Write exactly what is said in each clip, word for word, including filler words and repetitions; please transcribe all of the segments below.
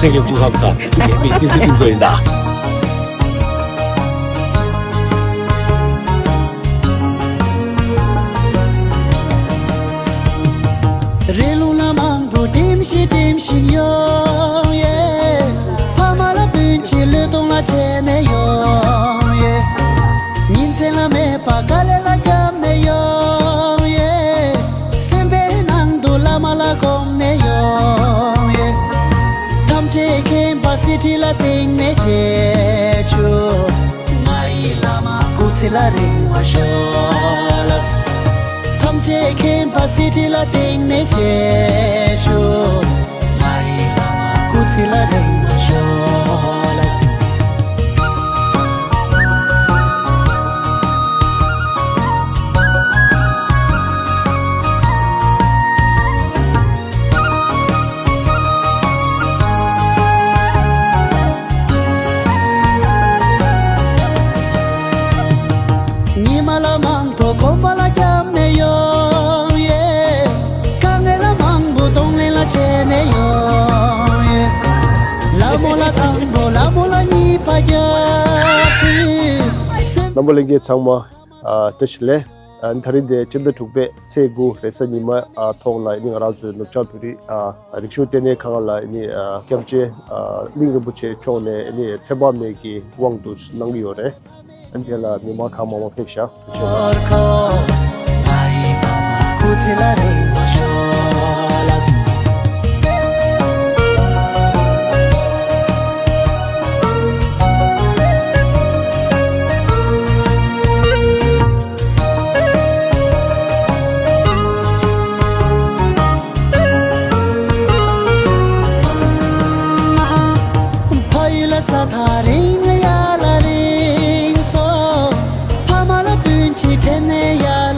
ཁྱེད་ཀྱི་སྐུ་ཁམས་བཟང་། ངའི་མིང་བསྟན་འཛིན་ཕུན་ཚོགས་ཡིན་ད། རི་ལུང་ལ་མང་པོ་འགྲིམ་བཞིན་འགྲིམ་བཞིན་ཡོང་ཡེ། ཕ་མ་ལ་སྤུན་མཆེད་བློས་གཏོང་ལ་བྱས་ནས་ཡོང་ཡེ། ཉིན་མཚན་ལ་མེད་པ་དཀའ་ལས་ལ་བརྒྱབ་ནས་ཡོང་ཡེ། སེམས་པའི་ནང་དུ་བླ་མ་ལ་སྒོམ་ནས་ཡོང་ཡེ། ཐམས་ཅད་མཁྱེན་པ་གསེར་ཁྲི་ལ་བརྟེན་ནས་མཇལ་བྱུང་། ང་ཡི་བླ་མ་སྐུ་ཚེ་ལ་རིང་བར་ཤོག་ལགས། ཐམས་ཅད་མཁྱེན་པ་གསེར་ཁྲི་ལ་བརྟེན་ནས་མཇལ་བྱུང་། ང་ཡི་བླ་མ་སྐུ་ཚེ་ལ་རིང་བར་ཤོག་ལགས། ཉི་མ་ལ་མང་པོ་གོམ་པ་ལ་བརྒྱབ་ནས་ཡོང་ཡེ། དཀའ་ངལ་ལ་མང་པོ་གདོང་ལེན་ལ་བྱས་ནས་ཡོང་ཡེ། ལ་མོ་ལ་དང་པོ་ལ་མོ་ལ་གཉིས་པ་རྒྱབ་དུས། རྣམ་པ་ལྷན་རྒྱས་ཚང་མ། ཨ། བཀྲ་ཤིས་བདེ་ལེགས། ཨ། ད་རིང་དེ་སྤྱི་ཟླ་དྲུག་པའི་ཚེས་དགུ་རེས་གཟའ་ཉི་མ། ཨ། ཐོག་ལ་ཨ་ནི་ང་རང་ཚོའི་ནུབ་བྱང་བོད་རིགས། ཨ། རིག་གཞུང་ལྟེ་གནས་ཁང་ལ་ཨ་ནི། ཨ། སྐྱབས་རྗེ། ཨ། གླིང་རིན་པོ་ཆེ་མཆོག་ནས་ཨ་ནི་ཚེ་དཔག་མེད་ཀྱི་དབང་དུ་གནང་གི་ཡོད་རེད། ཨ་ནི་དེ་ལ་མི་མང་གང་མང་མང་ཕེབས་ཤག། ཐུགས་རྗེ་ཆེ། ཕ་ཡུལ་ལ་ས་ཐག་རིང་ཡར་ལ་རིང་སོང་། ཕ་མ་ལ་སྤུན་མཆེད་དྲན་ནས་ཡར་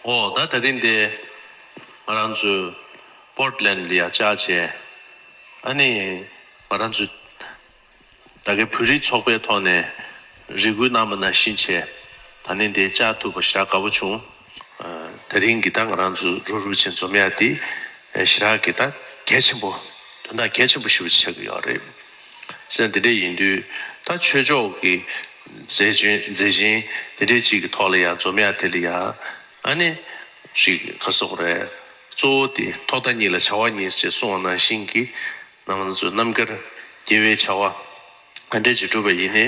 ཨོ་ད་དེ་རིང་འདི་ང་རང་ཚོའི་པོར་ཊི་ལེན་ཌི་ལ་ཡ་བཅར་བྱས། ཨ་ནི་ང་རང་ཚོའི་ད་གའི་བོད་རིགས་ཚོགས་པའི་ཐོག་ནས་རེ་སྐུལ་གནང་བ་ནང་བཞིན་བྱས། ད་ནི་འདི་བཅར་ཐུབ་པ་ཞེ་དྲག་དགའ་པོ་བྱུང་། ཨ་དེ་རིང་གི་ད་ང་རང་ཚོ་རུ་རུ་ཆེན་འཛོམས་ཡ་དེ་ཞེ་དྲག་གི་ད་གལ་ཆེན་པོ། དོན་དག་གལ་ཆེན་པོ་ཞེ་པོ་ཅིག་ཆགས་ཀྱི་ཡོད་རེད། ཟེར་འདི་འདྲ་ཡིན་དུས། ད་ཆོས་ཕྱོགས་ཀྱི་མཛད་ཆེན་མཛད་ཆེན་འདི་འདྲ་ཅིག་གི་ཐོག་ལ་ཡང་འཛོམས་ཡ་དེ་ལ་ཡང་། ཨ་ནི་ཅིག་ག་སོགས་རེད། གཙོ་བོ་དེ་ཐོག་མཐའ་གཉིས་ལ་བྱ་བ་གཉིས་ཞེས་གསུངས་པ་ནང་བཞིན་གྱི། ང་རང་ཚོ་རྣམ་དཀར་དགེ་བའི་བྱ་བ་ག་འདྲ་ཅིག་བསྒྲུབ་པ་ཡིན་ནའི།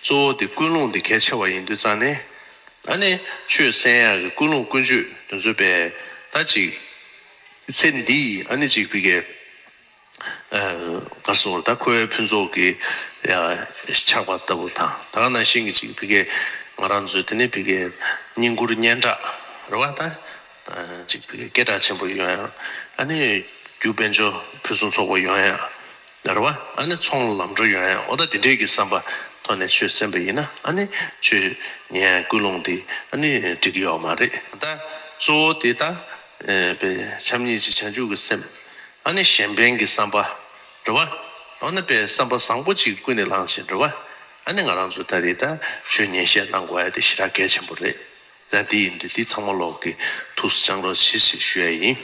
གཙོ་བོ་དེ་ཀུན་སློང་དེ་གལ་ཆེ་བ་ཡིན་དུས་ཙང་ནས། ཨ་ནི་ཆོས་གསན་ཡག་གི་ཀུན་སློང་ཀུན་སྤྱོད་དེ་ཚོ་བས་ད་ཅིག་ཚེ་འདིའི་ཨ་ནི་ཅིག་ཕ་གིའི། ཨ་ག་སོགས་ད་ཁོའི་ཕུན་ཚོགས་ཀྱི་ཡ་ཆགས་པ་ལྟ་བུ་དང་། ད་ག་ནང་བཞིན་གྱི་ཅིག་ཕ་གིའི་ང་རང་ཚོའི་དེ་ནི་ཕ་གིའི་བསྙེན་བཀུར་སྙན་གྲགས་རེད་བ། ད་ཅིག་ཕ་གིའི་སྐད་གྲགས་ཆེན་པོ་ཡོང་ཡ། ཨ་ནི་རྒྱུ་དཔལ་འབྱོར་ཕུན་སུམ་ཚོགས་པ་ཡོང་ཡ་རེད་བ། ཨ་ནི་ཚོང་ལམ་འགྲོ་ཡོང་ཡ། འོ་ད་དེ་འདྲའི་གི་བསམ་པ་ཐོག་ནས་ཆོས་གསན་པ་ཡིན་ན། ཨ་ནི་ཆོས་ཉན་ཡ་ཀུན་སློང་དེ་ཨ་ནི་འགྲིག་གི་ཡོད་མ་རེད། ད་གཙོ་བོ་དེ་ད་ཨེ་པའི་བྱམས་སྙིང་རྗེ་བྱང་ཆུབ་ཀྱི་སེམས། ཨ་ནི་གཞན་ཕན་གྱི་བསམ་པ་རེད་བ། འོ་ན་པའི་བསམ་པ་བཟང་པོ་ཅིག་ཀུན་ནས་བསླངས་བྱས་རེད་བ། ཨ་ནི་ང་རང་ཚོ་ད་རེས་ད་ཆོས་ཉན་བཤད་གནང་དགོས་ཡ་དེ་ཞེ་དྲག་གལ་ཆེན་པོ་རེད། ད་འདི་ཡིན་དུས་འདི་ཚང་མ་ལོག་གི་ཐུགས་སུ་བཅངས་རོགས་བྱེད་ཅེས་ཞུ་ཡ་ཡིན།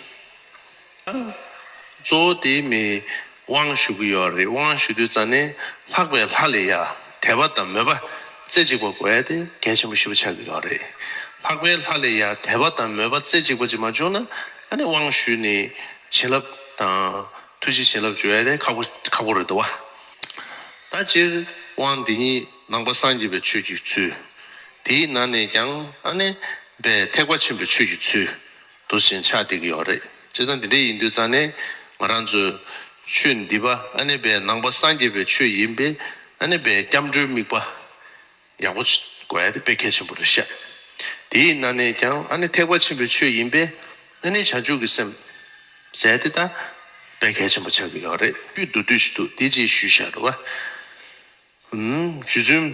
གཙོ་བོ་དེ་མི་དབང་ཞུ་གི་ཡོད་རེད། དབང་ཞུ་དུས་ཙང་ནས་ལྷག་པའི་ལྷ་ལ་ཡ་དད་པ་དང་མོས་པ་རྩེ་གཅིག་པ་དགོས་ཡ་དེ་གལ་ཆེན་པོ་ཞེ་པོ་ཆགས་ཀྱི་ཡོད་རེད། ལྷག་པའི་ལྷ་ལ་ཡ་དད་པ་དང་མོས་པ་རྩེ་གཅིག་པ་ཅིག་མ་བྱུང་ན། ཨ་ནི་དབང་ཞུས་ནས་བྱིན་རླབས་དང་ཐུགས་རྗེ་བྱིན་རླབས་འཇུག་ཡ་དེ་ཁག་པོ་ཁག་པོ་རེད་འདུག་བ། ད་སྤྱིར་དབང་འདི་ཉིད་ནང་པ་སངས་རྒྱས་པའི་ཆོས་ཀྱི་ཚུལ། དེའི་ནང་ནས་ཀྱང་ཨ་ནི་པའི་ཐེག་པ་ཆེན་པོའི་ཆོས་ཀྱི་ཚུལ་དུ་ཞེན་ཆགས་བསྡད་ཀྱི་ཡོད་རེད། བྱས་ཙང་འདི་འདྲ་ཡིན་དུས་ཙང་ནས་ང་རང་ཚོས་ཆོས་འདི་པ་ཨ་ནི་པའི་ནང་པ་སངས་རྒྱས་པའི་ཆོས་ཡིན་པས། ཨ་ནི་པའི་སྐྱབས་འགྲོའི་དམིགས་པ་ཡག་པོ་དགོས་ཡ་དེ་དཔེ་གལ་ཆེན་པོ་རེད་ཤག། དེའི་ནང་ནས་ཀྱང་ཨ་ནི་ཐེག་པ་ཆེན་པོའི་ཆོས་ཡིན་པས། ཨ་ནི་བྱང་ཆུབ་ཀྱི་སེམས་ཟེར་དེ་ད་དཔེ་གལ་ཆེན་པོ་ཆགས་ཀྱི་ཡོད་རེད། རྒྱུད་མདོར་བསྡུས་ཤིག་འདུག། དེ་ཅིག་ཞུས་བཞག་རེད་བ། ཨུམ། རྗེ་བཙུན།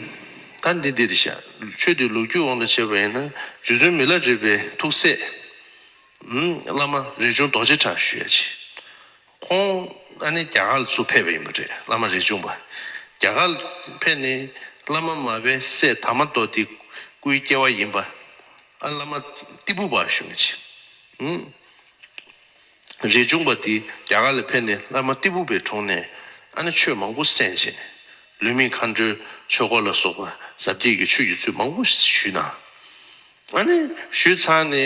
ད་འདི་འདི་རེད་ཤག། ཆོས་འདི་ལོ་རྒྱུས་དབང་དུ་བྱས་པ་ཡིན་ན། རྗེ་བཙུན་མི་ལ་རས་པའི་ཐུགས་སྲས། ཨུམ། བླ་མ་རས་ཆུང་རྡོ་རྗེ་གྲགས་ཞུ་ཡ་ཅིག། ཁོང་ཨ་ནི་རྒྱ་གར་ལ་ཚུར་ཕེབས་པ་ཡིན་པ་རེད། བླ་མ་རས་ཆུང་པ། རྒྱ་གར་ལ་ཕེབས་ནས་བླ་མ་མར་པའི་སྲས་དར་མ་མདོ་དེ་སྐུའི་སྐྱེ་བ་ཡིན་པ། ཨ་བླ་མ་ཏི་ཕུ་པ་ཞུ་མི་ཅིག། ཨུམ། རས་ཆུང་པ་དེ་རྒྱ་གར་ལ་ཕེབས་ནས་བླ་མ་ཏི་ཕུ་པའི་དྲུང་ནས་ཨ་ནི་ཆོས་མང་པོ་གསན་བྱས་ནས། ལུས་མེད་མཁའ་འགྲོའི་ཆོས་སྐོར་ལ་སོགས་པ་ཟབ་རྒྱས་ཀྱི་ཆོས་ཀྱི་ཚུལ་མང་པོ་ཞུས་ན། ཨ་ནི་ཞུས་ཚར་ནས་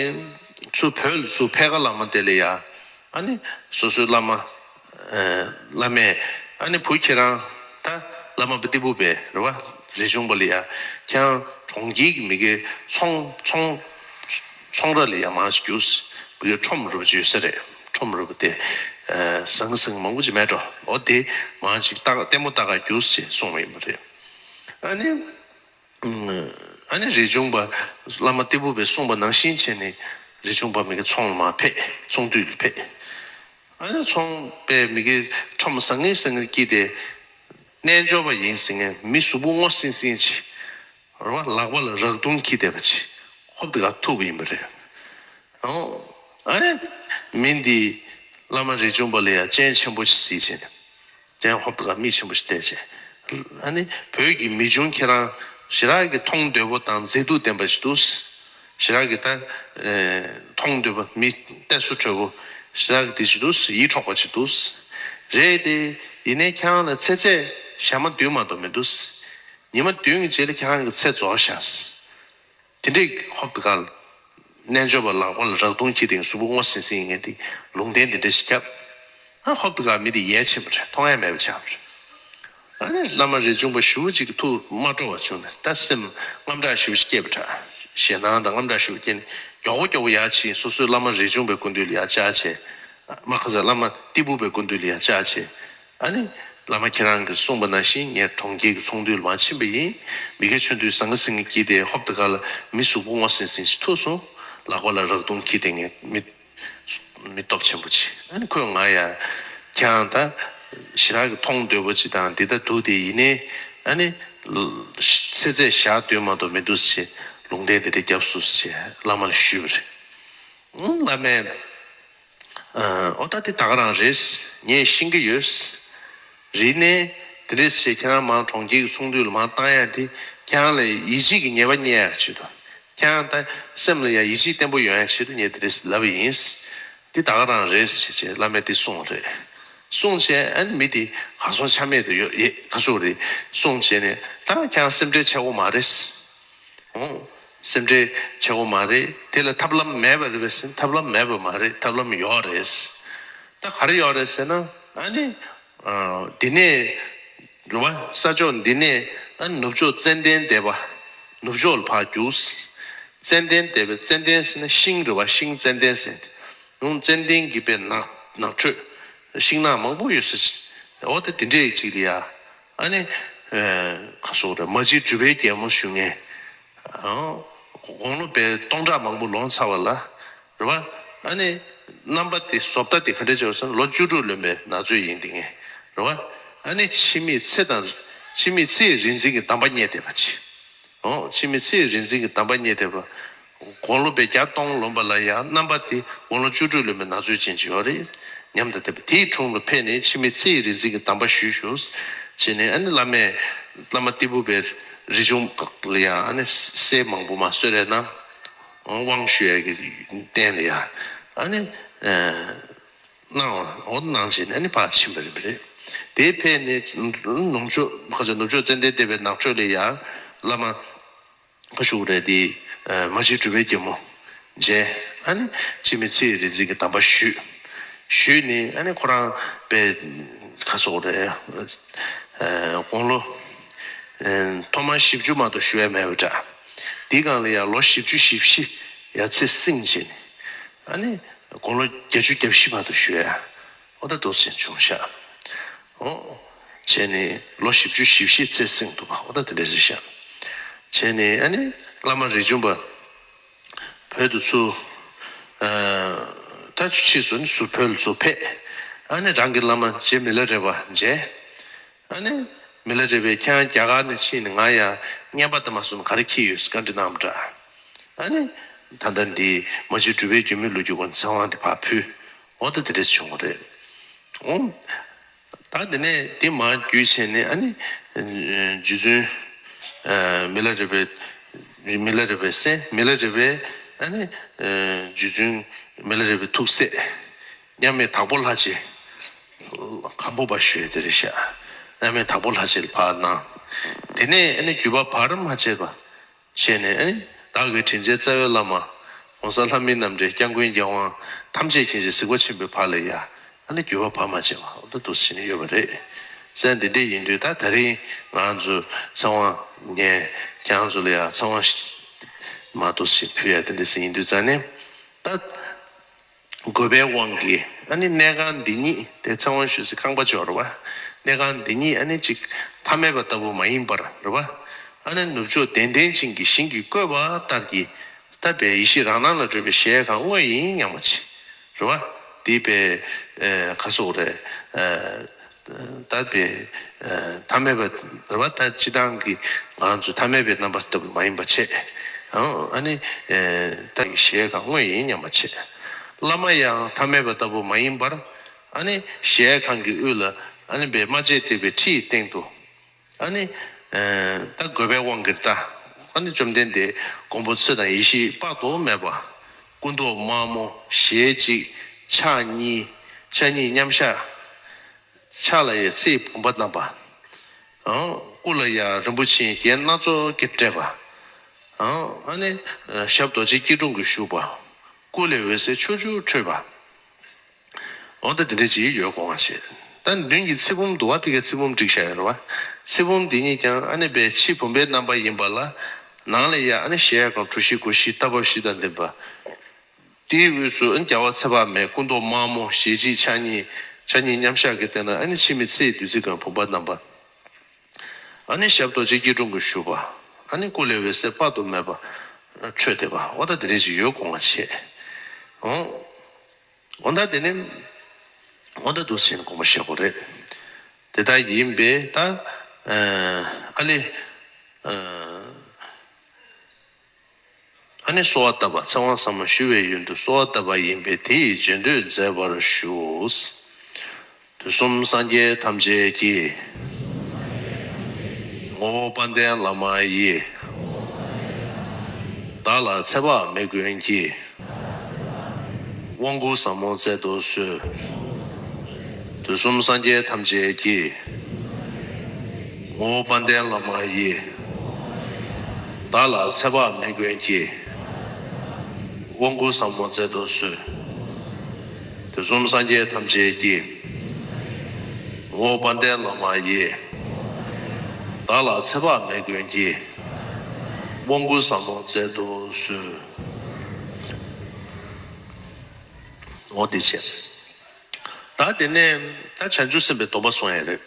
ཚུར་བོད་ལ་ཚུར་ཕེབས་ཀ་བླ་མ་དེ་ལ་ཡ། ཨ་ནི་སོ་སོའི་བླ་མ། ཨ་བླ་མས། ཨ་ནི་བུ་ཁྱེད་རང་ད་བླ་མ་པ་ཏི་ཕུ་པའི་རེད་བ། རས་ཆུང་པ་ལ་ཡ། ཁྱེད་རང་གྲོང་ཁྱེར་གྱི་མི་སྒེར་ཚོང་ཚོང་ཚོང་ར་ལ་ཡ་མང་ཞིག་རྒྱུགས། མི་སྒེར་ཁྲོམ་རུ་བ་ཅིག་ཡོད་ས་རེད། ཁྲོམ་རུ་བ་དེ། ཨ་ཟང་ཟིང་མང་པོ་ཅིག་མེད་འགྲོ། འོ་དེ་མང་ཞིག་ལྟ་ལྟད་མོ་ལྟ་ག་རྒྱུགས་ཞེས་གསུངས་པ་ཡིན་པ་རེད། ཨ་ནི། ཨ་ནི་རས་ཆུང་པ་བླ་མ་ཏི་ཕུ་པས་གསུངས་པ་ནང་བཞིན་བྱས་ནས་རས་ཆུང་པ་མི་སྒེར་ཚོང་ལ་མར་ཕེབས། ཚོང་འདུས་ལ་ཕེབས། ཨ་ནི་ཚོང་པས་མི་སྒེར་ཁྲོམ་ཟང་ངེ་ཟིང་ངེར་བསྐྱིས་ཏེ། རྣལ་འབྱོར་པ་ཡིན་ཟེར་མཁན་མི་གཟུགས་པོ་སྔོ་སིང་སིང་ཅིག་རེད་བ། ལག་པ་ལ་རག་དུང་འཁྱེར་བསྡད་པ་ཅིག་ཧོབ་ཏེ་ག་ཐུག་པ་ཡིན་པ་རེད། ཨོ། ཨ་ནི་མི་འདིས་བླ་མ་རས་ཆུང་པ་ལ་ཡ་སྤྱན་ཆེན་པོ་ཞིག་གཟིགས་བྱས་ནས། སྤྱན་ཧོབ་ཏེ་ག་མིག་ཆེན་པོ་ཞིག་བལྟས་བྱས། ཨ་ནི་བོད་ཀྱི་མི་ཆུང་ཁྱེད་རང་ཞེ་དྲག་གི་མཐོང་འདོད་པོ་དང་མཛེས་སྡུག་ལྡན་པ་ཞིག་འདུག་ཞེ་དྲག་གི་ད། ཨེ། མཐོང་འདོད་པ་མི་ལྟས་སུ་གྲོལ་པོ་ཞེ་དྲག་གི་དེ་ཞིག་འདུག་ཡིད་འཕྲོག་པ་ཞིག་འདུག་རེད་དེ། ཡིན་ནའི་ཁྱེད་རང་ལ་ཚེ་ཚད་ཞག་མ་བདུན་མ་གཏོགས་མི་འདུག་ཉི་མ་བདུན་གྱི་རྗེས་ལ་ཁྱེད་རང་གི་ཚེ་རྫོགས་ཤག་དེ་འདྲའི་ཧོབ་ཏེ་ག་ལ། རྣལ་འབྱོར་པ་ལག་པ་ལ་རག་དུང་འཁྱེར་ཏེ་གཟུགས་པོ་སྔོ་སིང་སིང་ཡིན་ངེས་དེ་ལུང་བསྟན་དེ་འདྲ་ཞིག་བརྒྱབ། ཨ་ཧོབ་ཏེ་ག་མི་དེ་ཡལ་ཕྱིན་པ་རེད། མཐོང་ཡ་མེད་པ་ཆགས་པ་རེད། ཨ་ནི་བླ་མ་རས་ཆུང་པ་ཞེ་པོ་ཅིག་གི་ཐུགས་མ་སྤྲོ་བ་བྱུང་ནས་ད་སེམས་དངངས་སྐྲག་ཞེ་པོ་ཞིག་སྐྱེས་པ་འདྲ། ཞེད་སྣང་དང་དངངས་སྐྲག་ཞེ་པོ་སྐྱེས་ནས་མགྱོགས་པོ་མགྱོགས་པོ་ཡར་ཕྱིན། སོ་སོའི་བླ་མ་རས་ཆུང་པའི་སྐུ་མདུན་ལ་ཡར་བཅར་བྱས། མ་ཁ་ཟས་བླ་མ་ཏི་ཕུ་པའི་སྐུ་མདུན་ལ་ཡར་བཅར་བྱས། ཨ་ནི། བླ་མ་ཁྱེད་རང་གིས་གསུངས་པ་ནང་བཞིན་ངས་གྲོང་ཁྱེར་གྱི་ཚོང་འདུས་ལ་མར་ཕྱིན་པ་ཡིན། མི་སྒེར་ཆོས་འདུས་ཟང་ངེ་ཟིང་ངེ་བསྐྱིས་ཏེ་ཧོབ་ཏེ་ག་ལ་མི་གཟུགས་པོ་སྔོ་སིང་སིང་ཞིག་ཐུག་སོང་། ལག་པ་ལ་རག་དུང་འཁྱེར་ཏེ་ངས་མི། མི་སྟོབས་ཆེན་པོ་ཅིག་ཨ་ནི་ཁོས་ང་ཡ། ཁྱེད་རང་ད། ཞེ་དྲག་གི་མཐོང་འདོད་པོ་ཅིག་དང་འདི་ལྟ་འདུག་དེ་ཡིན་ནའི། ཨ་ནི། ཚེ་ཚད་ཞག་བདུན་མ་གཏོགས་མི་འདུག་ཅེས་ལུང་བསྟན་དེ་འདྲ་བརྒྱབ་སོང་ཞེས་བླ་མ་ལ་ཞུས་པ་རེད། ཨང་། བླ་མས། ཨ། ཨོ་ད་དེ་ད་ག་རང་རེད། ངས་ཤེས་ཀྱི་ཡོད། རེད་ནས་དེ་འདྲས་བྱས་ཁྱེད་རང་མར་གྲོང་ཁྱེར་གྱི་ཚོང་འདུས་ལ་མར་བཏང་ཡ་དེ་ཁྱེད་རང་ལ་ཡིད་ཆེས་ཀྱི་ཉེས་པ་རྙེད་ཡ་ཆེད་དུ། ཁྱེད་རང་ད་སེམས་ལ་ཡ་ཡིད་ཆེས་བརྟན་པོ་ཡོང་ཡ་ཆེད་དུ་ངས་དེ་འདྲས་ལབ་པ་ཡིན། འདི་ད་ག་རང་རེད་ཟེར་བྱས་བླ་མས་འདི་གསུངས་རེད། གསུངས་བྱས་ཨ་ནི་མི་དེ་གར་སོང་ཆ་མེད་དུ་ཡོད། ཡེ་ག་ཚོད་རེད། གསུངས་བྱས་ནས་ད་ཁྱེད་རང་སེམས་ཁྲལ་བྱེད་དགོས་མ་རེད། ཨོ། སེམས་ཁྲལ་བྱེད་དགོས་མ་རེད། དེ་ལ་ཐབས་ལམ་མེད་པ་རེད་པས་ཟེར་ན་ཐབས་ལམ་མེད་པ་མ་རེད། ཐབས་ལམ་ཡོད་རེད། ད་ག་རེ་ཡོད་རེད་ཟེར་ན་ཨ་ནི། ཨ། འདི་ནས། རེད་བ། ས་ཕྱོགས་འདི་ནས་ཨ་ནི་ནུབ་ཕྱོགས་ཙན་དན་སྡེ་པ། ནུབ་ཕྱོགས་ལ་ཕར་རྒྱུགས། ཙན་དན་སྡེ་པ། ཙན་དན་ཟེར་ན་ཤིང་རེད་བ། ཤིང་ཙན་དན་ཟེར། ཡང་ཙན་དན་གྱི་དཔེ་ནགས་ནགས་ཁྲོད། ཤིང་ནགས་མང་པོ་ཡོད་ས་ཅིག་འོ་ད་དེ་འདྲའི་ཅིག་ལ་ཡ། ཨ་ནི། ཨ། ག་སོགས་རེད། མ་གཅིག་གྲུབ་པའི་རྒྱལ་མོ་བཞུགས་མཁན། ཨ། དགུང་ལོ་དཔེ་སྟོང་ཕྲག་མང་པོ་ལོངས་ཚར་བ་ལ། རེད་བ། ཨ་ནི། རྣམ་པ་དེ་བཟོ་ལྟ་དེ་ག་འདྲ་བྱས་ཟེར་ན་ལོ་བཅུ་དྲུག་ལོན་པའི་ན་ཚོད་ཡིན་དེ་ངས། རེད་བ། ཨ་ནི་འཆི་མེད་ཚེ་དང་། འཆི་མེད་ཚེ་ཡི་རིག་འཛིན་གྱི་གདམས་པ་རྙེད་བསྡད་པ་ཅིག་འོ། འཆི་མེད་ཚེ་ཡི་རིག་འཛིན་གྱི་གདམས་པ་རྙེད་བསྡད་པ། དགུང་ལོ་དཔེ་བརྒྱ་སྟོང་ལོན་པ་ལ་ཡང་རྣམ་པ་དེ་དགུང་ལོ་བཅུ་དྲུག་ལོན་པའི་ན་ཚོད་ཅན་ཅིག་ཡོད་རེད། ཉམས་དང་ལྡན་པ་དེའི་དྲུང་དུ་ཕེབས་ནས་འཆི་མེད་ཚེ་ཡི་རིག་འཛིན་གྱི་གདམས་པ་ཞུས་ཞུས། བྱས་ནས་ཨ་ནི་བླ་མས། བླ་མ་ཏི་ཕུ་པས་རས་ཆུང་ལ་ཡང་ཨ་ནི་གསེར་མང་པོ་མར་གསོལ་རས་གནང་། དབང་ཞུ་ཡས་ཀྱི་རྟེན་ལ་ཡང་ཨ་ནི། ཨ། གནང་བ། འོ་གནང་བྱས་ནས་ཨ་ནི་ཕར་ཕྱིན་པ་རེད་པ་རེད། དེ་ཕེབས་ནས་ནུབ་ཕྱོགས་ཁ་ཆེ་ནུབ་ཕྱོགས་ཙན་དན་སྡེ་པའི་ནགས་ཁྲོད་ལ་ཡང་བླ་མ་ཁ་ཤུག་རེད་དེ། མ་གཅིག་གྲུབ་པའི་རྒྱལ་མོ་མཇལ། ཨ་ནི་འཆི་མེད་ཚེ་ཡི་རིག་འཛིན་གྱི་གདམས་པ་ཞུས། ཞུས་ནས་ཨ་ནི་ཁོ་རང་དཔེ་ཁ་སོགས་རེད། དགུང་ལོ་ཐོག་མར་བཞི་བཅུ་མ་གཏོགས་བཞུགས་ཡ་མེད་པ་འདྲ། དེའི་སྒང་ལ་ཡང་ལོ་བཞི་བཅུ་ཞེ་བཞི་ཡར་ཚེ་བསྲིངས་བྱས་ནས་ཨ་ནི། དགུང་ལོ་བརྒྱད་ཅུ་གྱ་བཞི་བར་དུ་བཞུགས་ཡ། ཨོ་ད་འདུག་སེ་བྱུང་ཤག་འོ། བྱས་ནས་ལོ་བཞི་བཅུ་ཞེ་བཞི་ཚེ་བསྲིངས་འདུག་པ། ཨོ་ད་དེ་འདྲ་ཟེར་ཤག་བྱས་ནས་ཨ་ནི་བླ་མ་རས་ཆུང་པ་བོད་དུ་ཚུར། ཨ། ད་ཕྱིས་སུ་ནི་ཚུར་བོད་ལ་ཚུར་ཕེབས། ཨ་ནི་རང་གི་བླ་མ་རྗེ་མི་ལ་རས་པ་མཇལ། ཨ་ནི་མི་ལ་རས་པས་ཁྱེད་རང་རྒྱ་གར་ནས་ཕྱིན་ནས་ང་ཡ་བསྙེན་པ་དང་མ་སོང་ག་རེ་འཁྱེར་ཡོད་བཀའ་འདྲི་གནང་བ་འདྲ། ཨ་ནི་ད་ལྟ་འདི་མ་གཅིག་གྲུབ་པའི་རྒྱུད་སྨོན་ལུགས་ཀྱི་སྒོ་ནས་ཚེ་དབང་དེ་ཕར་ཕུལ། འོ་ད་དེ་འདྲས་བྱུང་བ་རེད། འོ། ད་དེ་ནས་དེ་མར་བརྒྱུད་བྱས་ནས་ཨ་ནི། རྗེ་བཙུན། མི་ལ་རས་པའི། མི་ལ་རས་པའི་སྲས་མི་ལ་རས་པའི། ཨ་ནི། རྗེ་བཙུན་མི་ལ་རས་པའི་ཐུགས་སྲས། མཉམ་མེད་དྭགས་པོ་ལྷ་རྗེ། སྒམ་པོ་པ་ཞུ་ཡས་དེ་རེད་ཤག་བླ་མེད་དྭགས་པོ་ལྷ་རྗེ་ལ་ཕར་གནང་། དེ་ནས་ཨ་ནི་བརྒྱུད་པ་བར་མ་ཆད་པ་བྱས་ནས། ཨ་ནི་བདག་གི་དྲིན་ཅན་རྩ་བའི་བླ་མ་༸གོང་ས་ལྷ་མིའི་རྣམ་འདྲེན་སྐྱབས་མགོན་རྒྱལ་དབང་ཐམས་ཅད་མཁྱེན་ཅིང་གཟིགས་པ་ཆེན་པོའི་བར་ལ་ཡ། ཨ་ནི་བརྒྱུད་པ་བར་མ་ཆད་པ་འོ་ད་འདུག་སེ་བྱས་ནས་ཡོད་པ་རེད། ཟེར་འདི་འདྲས་ཡིན་དུས། ད་ད་རིང་ང་ཚོ་ཚེ་དབང་ངས་ཁྱེད་རང་ཚོ་ལ་ཡ་ཚེ་དབང་མར་འདུག་སེ་ཕུལ་ཡ་དེ་འདྲས་ཡིན་དུས་ཙང་ནས། ད་དགོས་པའི་དབང་གིས་ཨ་ནི་གནས་ཁང་འདི་ཉིད་དེ་ཚེ་དབང་ཞུ་སའི་ཁང་པ་ཅིག་ཡོད་རེད་བ། གནས་ཁང་འདི་ཉིད་ཨ་ནི་ཅིག་ཐ་མལ་པ་ལྟ་བུ་མ་ཡིན་པར་རེད་བ། ཨ་ནི་ནུབ་ཕྱོགས་གདན་བརྟན་ཅན་གྱི་ཞིང་གིས་བསྐོས་པ་ལྟར་གྱི། ད་པའི་ཡེ་ཤེས་རང་སྣང་ལ་གྲོལ་བའི་གཞལ་ཡས་ཁང་དངོས་ཡིན་སྙམ་པ་བྱེད། རེད་བ། འདི་པའི་ཨེ་ག་སོགས་རེད། ཨེ་ད་པའི་ཨེ་ཐ་མལ་པ་རེད་བ། ད་སྤྱི་བཏང་གི་ང་ཚོ་ཐ་མལ་པའི་རྣམ་པ་ལྟ་བུ་མ་ཡིན་པ་བྱེད། ཨང་། ཨ་ནི་ཨེ་ད་གཞལ་ཡས་ཁང་དངོས་ཡིན་སྙམ་པ་བྱེད། བླ་མ་ཡང་ཐ་མལ་པ་ལྟ་བུ་མ་ཡིན་པར། ཨ་ནི་གཞལ་ཡས་ཁང་གི་དབུས་ལ་ཨ་ནི་པའི་སྨྲ་བྱེད་དེ་པའི་ཁྲིའི་སྟེང་དུ། ཨ་ནི་ཨེ་ད་དགོས་པའི་དབང་གིས་ད་ཨ་ནི་བཅོམ་ལྡན་འདས་མགོན་པོ་ཚེ་དང་ཡེ་ཤེས་དཔག་ཏུ་མེད་པ། སྐུ་མདོག་དམར་མོ་ཞལ་གཅིག་ཕྱག་གཉིས། ཕྱག་གཉིས་མཉམ་བཞག། ཕྱག་ལ་ཡ་ཚེ་ཡི་བུམ་པ་བསྣམས་པ། ཨང་། སྐུ་ལ་ཡ་རིན་པོ་ཆེའི་རྒྱན་སྣ་ཚོགས་ཀྱིས་སྤྲས་པ། ཨང་། ཨ་ནི་ཨེ་ཞབས་རྡོ་རྗེ་སྐྱིལ་ཀྲུང་གིས་བཞུགས་པ། སྐུ་ལས་འོད་ཟེར་ཕྱོགས་བཅུར་འཕྲོས་པ། འོ་ད་དེ་འདྲ་ཅིག་ཡོད་དགོངས་པ་བྱེད། ད་མདུན་གྱི་ཚེ་བུམ་འདུག་བ། ཕ་གིའི་ཚེ་བུམ་བསྒྲིགས་བཞག་ཡོད་རེད་བ། ཚེ་བུམ་འདི་ཉིད་ཀྱང་ཨ་ནི་པའི་ཕྱི་བུམ་པའི་རྣམ་པ་ཡིན་པ་ལ། ནང་ལ་ཡ་ཨ་ནི་གཞལ་ཡས་ཁང་གྲུ་བཞི་སྒོ་བཞི་རྟ་བབས་བཞི་དང་ལྡན་པ། དེའི་དབུས་སུ་ཨ་ནི་རྒྱལ་བ་ཚེ་དཔག་མེད་སྐུ་མདོག་དམར་མོ་ཞལ་གཅིག་ཕྱག་གཉིས། ཕྱག་གཉིས་མཉམ་བཞག་གི་སྟེང་ན་ཨ་ནི་འཆི་མེད་ཚེ་ཡི་བདུད་རྩི་ཁང་བུམ་པ་བསྣམས་པ། ཨ་ནི་ཞབས་རྡོ་རྗེ་སྐྱིལ་ཀྲུང་གིས་བཞུགས་པ། ཨ་ནི་སྐུ་ལས་འོད་ཟེར་དཔག་ཏུ་མེད་པ་འཕྲོས་བསྡད་པ། འོ་ད་དེ་འདྲ་ཅིག་ཡོད་དགོངས་པ་བྱེད། འོ། འོ་ད་དེ་ནི་འོ་ད་འདུག་སེ་བྱས་ནས་དགོངས་པ་བཞེས་དགོས་རེད། དེ་ལྟར་ཡིན་པས་ད་ཨ་ལེ། ཨ་ནི་གསོལ་བ་བཏབ་པ། ཚེ་དབང་ཟབ་མོ་ཞུ་བའི་ཡོན་དུ་གསོལ་བ་བཏབ་པ་ཡིན་པས། དེ་ཡི་རྗེས་ཟློས་མཛད་པར་ཞུ། དུས་གསུམ་སངས་རྒྱས་ཐམས་ཅད་ཀྱི། ངོ་བོ་དཔལ་ལྡན་བླ་མ་ཡི། བདག་ལ་ཚེ་དཔག་མེད་མགོན་གྱིས། དབང་བསྐུར་ཟབ་མོ་སྩལ་དུ་གསོལ། དུས་གསུམ་སངས་རྒྱས་ཐམས་ཅད་ཀྱི། ངོ་བོ་དཔལ་ལྡན་བླ་མ་ཡི། བདག་ལ་ཚེ་དཔག་མེད་མགོན་གྱིས། དབང་བསྐུར་ཟབ་མོ་སྩལ་དུ་གསོལ། དུས་གསུམ་སངས་རྒྱས་ཐམས་ཅད་ཀྱི། ངོ་བོ་དཔལ་ལྡན་བླ་མ་ཡི། བདག་ལ་ཚེ་དཔག་མེད་མགོན་གྱིས། དབང་བསྐུར་ཟབ་མོ་སྩལ་དུ་གསོལ། འོ་དེ་བྱས། ད་དེ་ནས་ད་བྱང་ཆུབ་སེམས་དཔའི་སྡོམ་པ་སོང་ཡ་རེད།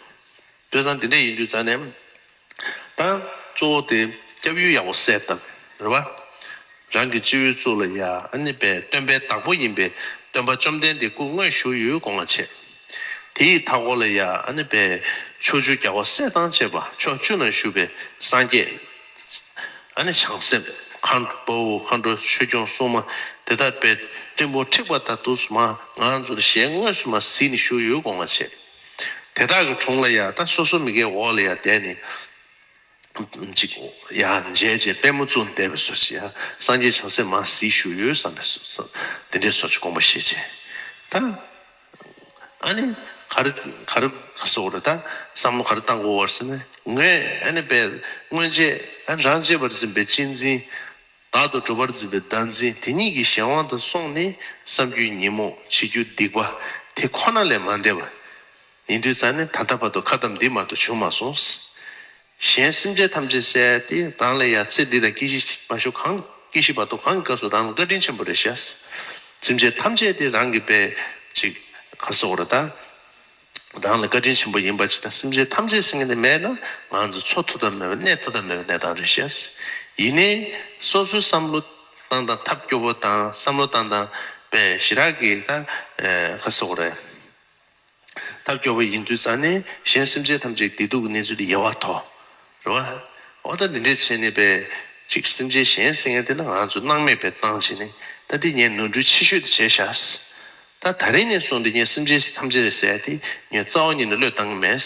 བྱས་ཙང་དེ་འདྲ་ཡིན་དུས་ཙང་ནས། ད་གཙོ་བོ་དེ་སྐྱབས་ཡུལ་ཡག་པོ་གསལ་བཏབ་རེད་བ། རང་གི་སྤྱི་བོའི་གཙུག་ལ་ཡ་ཨ་ནི་པའི་སྟོན་པའི་བདག་པོ་ཡིན་པའི་སྟོན་པ་བཅོམ་ལྡན་འདས་སྐུ་དངོས་བཞུགས་ཡུལ་དགོངས་པ་བྱེད། དེའི་མཐའ་སྐོར་ལ་ཡ་ཨ་ནི་པའི་ཕྱོགས་བཅུ་རྒྱལ་བ་སྲས་དང་བཅས་པ་ཕྱོགས་བཅུ་ན་བཞུགས་པའི་སངས་རྒྱས། ཨ་ནི་བྱང་སེམས་མཁའ་འགྲོ་དཔའ་བོ་མཁའ་འགྲོ་ཆོས་སྐྱོང་སྲུང་མ་དེ་དག་པའི་སྤྲིན་ཕུང་འཁྲིགས་པ་ལྟར་དུ་མ་ང་ཚོར་ཞལ་དངོས་སུ་མ་གཟིགས་ནས་བཞུགས་ཡོད་དགོངས་པ་བྱེད། དེ་དག་གི་དྲུང་ལ་ཡ་ད་སོ་སོ་མི་དགེ་འོག་ལ་ཡ་བསྡད་ནས། ཅིག་ཡ་མཇལ་བྱས་པད་མོ་བཙུགས་བསྡད་པའི་བཟོ་ཅིག་ཡ་སངས་རྒྱས་བྱང་སེམས་མ་གཟིགས་བཞུགས་ཡོད་བསམ་པའི་བཟོ་དེ་འདྲའི་བཟོ་ཅིག་དགོངས་པ་བཞེས་བྱས། ད་ཨ་ནི་ག་རེ་ག་རེ་ག་ཟེར་དགོས་རེད། ད་བསམ་བློ་ག་རེ་བཏང་དགོས་པ་རེད་ཟེར་ན། ངས་ཨ་ནི་པའི་སྔོན་ཆད་ཨ་རང་རྗེ་བར་འཛིན་པའི་གཅེས་འཛིན། བདག་ཏུ་གྲུབ་པར་འཛིན་པའི་བདག་འཛིན་དེ་གཉིས་ཀྱི་གཞན་དབང་དུ་སོང་ནས་བསམ་རྒྱུའི་ཉོན་མོངས་བྱེད་རྒྱུའི་སྡིག་པ་དེ་ཁོ་ན་ལས་མ་འདས་པ་ཡིན་དུས་ཙང་ནས། ད་ལྟ་བར་དུ་ཁ་གཏམ་འདི་མ་གཏོགས་བྱུང་མ་སོང་། གཞན་སེམས་ཅན་ཐམས་ཅད་ཟེར་ཡ་དེ་རང་ལ་ཡ་ཚེ་འདི་དང་སྐྱེ་ཤི་མ་ཤོར་གང་སྐྱེ་ཤི་བར་དུ་གང་གི་སྐབས་སུ་རང་ལ་བཀའ་དྲིན་ཆེན་པོ་རེད་ཤག་སེམས་ཅན་ཐམས་ཅད་དེ་རང་གི་པའི་ཅིག་ག་ཟེར་དགོས་རེད་ད། རང་ལ་བཀའ་དྲིན་ཆེན་པོ་ཡིན་པ་ཅིག་དང་། སེམས་ཅན་ཐམས་ཅད་ཟེར་མཁན་དེ་མེད་ན་ང་ཚོ་འཚོ་ཐུབ་ཐབས་མེད་པ། གནས་ཐུབ་ཐབས་མེད་པའི་གནས་སྟངས་རེད་ཤག་ཡིན་ནའི་སོ་སོའི་བསམ་བློ་བཏང་སྟངས་ཐབས་སྐྱོ་པོ་དང་། བསམ་བློ་བཏང་སྟངས་པའི་ཞེ་དྲག་གི་ད་ཨེ་ག་ཟེར་དགོས་རེད། ཐབས་སྐྱོ་པོ་ཡིན་དུས་ཙང་ནས་གཞན་སེམས་ཅན་ཐམས་ཅད་བདེ་སྡུག་གི་གནས་ཚུལ་དེ་ཡལ་བར་དོར། རེད་བ། འོ་ད་འདི་འདྲས་བྱས་ནས་པའི་ཅིག་སེམས་ཅན་གཞན་ཟེར་མཁན་དེ་ལ་ང་ཚོ་སྣང་མེད་པའི་བཏང་བྱས་ནས། ད་འདི་ངས་ནོར་འཁྲུལ་ཆེ་ཤོས་དེ་བྱས་ཤག་ད་ད་རིང་ནས་བཟུང་སྟེ་ངས་སེམས་ཅན་ཐམས་ཅད་ཟེར་ཡ་དེ་ངས་རྩ་བ་ཉིད་ནས་བློས་བཏང་གི་མེད།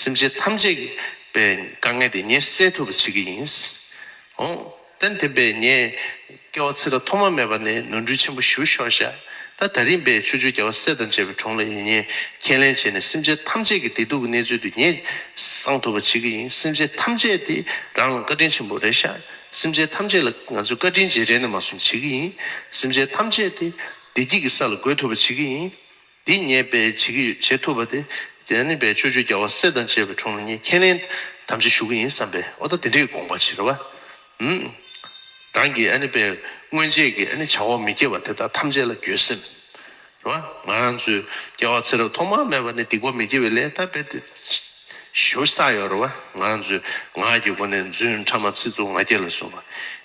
སེམས་ཅན་ཐམས་ཅད་ཀྱི་པའི་དཀའ་ངལ་དེ་ངས་སེལ་ཐུབ་པ་བྱེད་ཀྱི་ཡིན། འོ། ད་དེ་པས་ངས་སྐྱེ་བ་ཕྱི་དྲོ་ཐོག་མ་མེད་པ་ནས་ནོར་འཁྲུལ་ཆེན་པོ་ཞེ་པོ་ཤོར་ཤག་ད་ ད་ད་རིང་པའི་ཆོས་རྒྱལ་རྒྱལ་བ་སྲས་དང་བཅས་པའི་དྲུང་ལ་ཡིན་ཉེན་ཁས་ལེན་བྱས་ནས། སེམས་ཅན་ཐམས་ཅད་ཀྱི་བདེ་སྡུག་གི་གནས་ཚུལ་དེ་ངས་སངས་ཐུབ་པ་བྱེད་ཀྱི་ཡིན། སེམས་ཅན་ཐམས་ཅད་དེ་རང་ལ་བཀའ་དྲིན་ཆེན་པོ་རེད་ཤག་སེམས་ཅན་ཐམས་ཅད་ལ་ང་ཚོས་བཀའ་དྲིན་རྗེས་དྲན་ནས་མ་སོང་བྱེད་ཀྱི་ཡིན། སེམས་ཅན་ཐམས་ཅད་དེ་བདེ་སྐྱིད་ཀྱི་ས་ལ་འགོད་ཐུབ་པ་བྱེད་ཀྱི་ཡིན། འདི་ངས་དཔེ་བྱེད་ཀྱི་ཡོད། བྱེད་ཐུབ་པ་དེ། དེ་ནི་དཔེ་ཆོས་རྒྱལ་རྒྱལ་བ་སྲས་དང་བཅས་པའི་དྲུང་ལ་ངས་ཁས་ལེན་དམ་བཅའ་ཞུ་གི་ཡིན་བསམ་པས། འོ་ད་དེ་འདྲའི་དགོངས་པ་བྱེད་རེད་བ། ཨུམ། རང་གི་ཨ་ནི་དཔེ་སྔོན་ཆད་ཀྱི་ཨ་ནི་བྱ་བ་མི་དགེ་བ་དེ་དག་ཐམས་ཅད་ལ་འགྱོད་སེམས། རེད་བ། ང་རང་ཚོའི་སྐྱེ་བ་ཚེ་རབས་ཐོག་མ་མེད་པ་ནས་སྡིག་པ་མི་དགེ་བའི་ལས་ད་དཔེ་དེ་ཞེ་པོ་བསགས་ཡོད་རེད་བ། ང་རང་ཚོའི་ངག་གི་སྒོ་ནས་རྫུན་ཕྲ་མ་ཚིག་རྩུབ་ང་རྒྱལ་ལ་སོགས་པ།